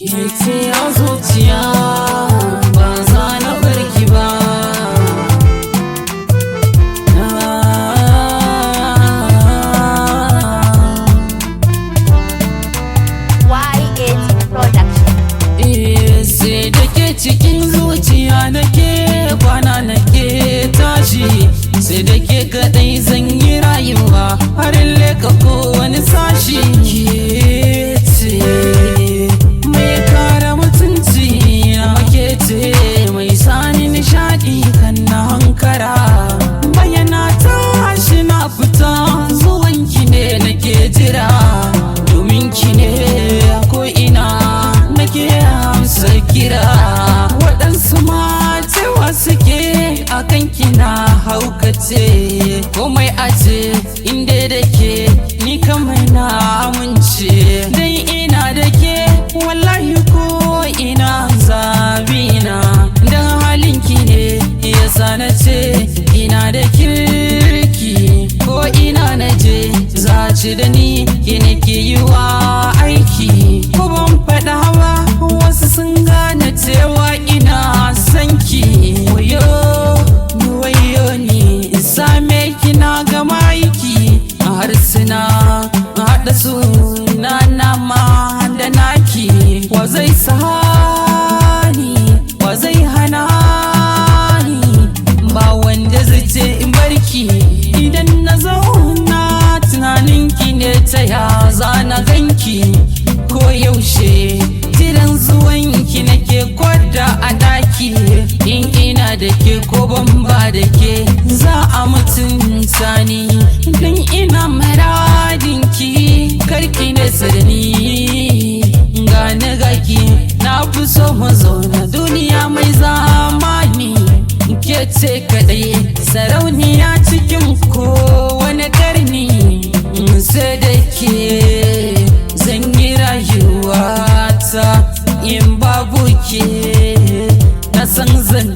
Ke ce a zuciya, ba za na barki ba. Y8 Production. Eh, sai da ke cikin zuciya nake kwana, nake tashi. Sai da ke kadai zan yi rayuwa, har in leka ko wani sashi. Ke ce mai kara mutunci na, ke ce mai sani nishadi kan na hankara. Bayana tashi na fita, zuwanki ne nake jira. Domin ki ne ko ina nake amsa kira. Waɗansu ma cewa suke akan kina haukace. Komai a ce inda da ke, ni kamar na amince. Dan ina da ke, wallahi ko ina zabina. Dan halinki ne yasa na ce ina da kirki. Ko ina na je za ci da ni, ki nake yi wa aiki. Ko ban faɗa ba, wasu sun gane cewa ina son ki. Wayo ni, wayo ni, in same ki na gama aiki. Har suna haɗa suna na ma da naki. Wa zai sani, wa zai hana ni? Ba wanda zai ce in barki. Idan na zauna tunaninki ne, ta ya za na ganki? Ko yaushe jiran zuwanki nake kwada a daki. In ina da ke ko ban ba da ke, za a mutunta ni, dan ina muradinki. Karki nesa da ni, gane gaki. Na fi so mu zauna duniya mai zamani. Ke ce kadai sarauniya cikin kowane karni. Sai da ke zan yi rayuwata. In babu ke, na san zan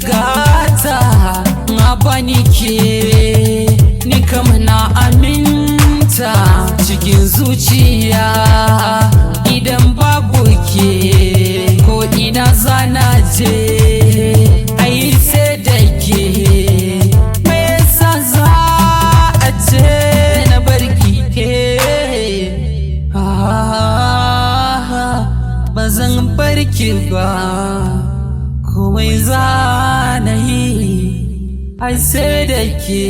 gata. Na bani ke, ni kam na aminta cikin zuciya. Idan babu ke, ko ina zana je, ai sai da ke. Me yasa za a ce na barki? Ah, ba zan barki ba. Komai za na yi, ai sai da ke.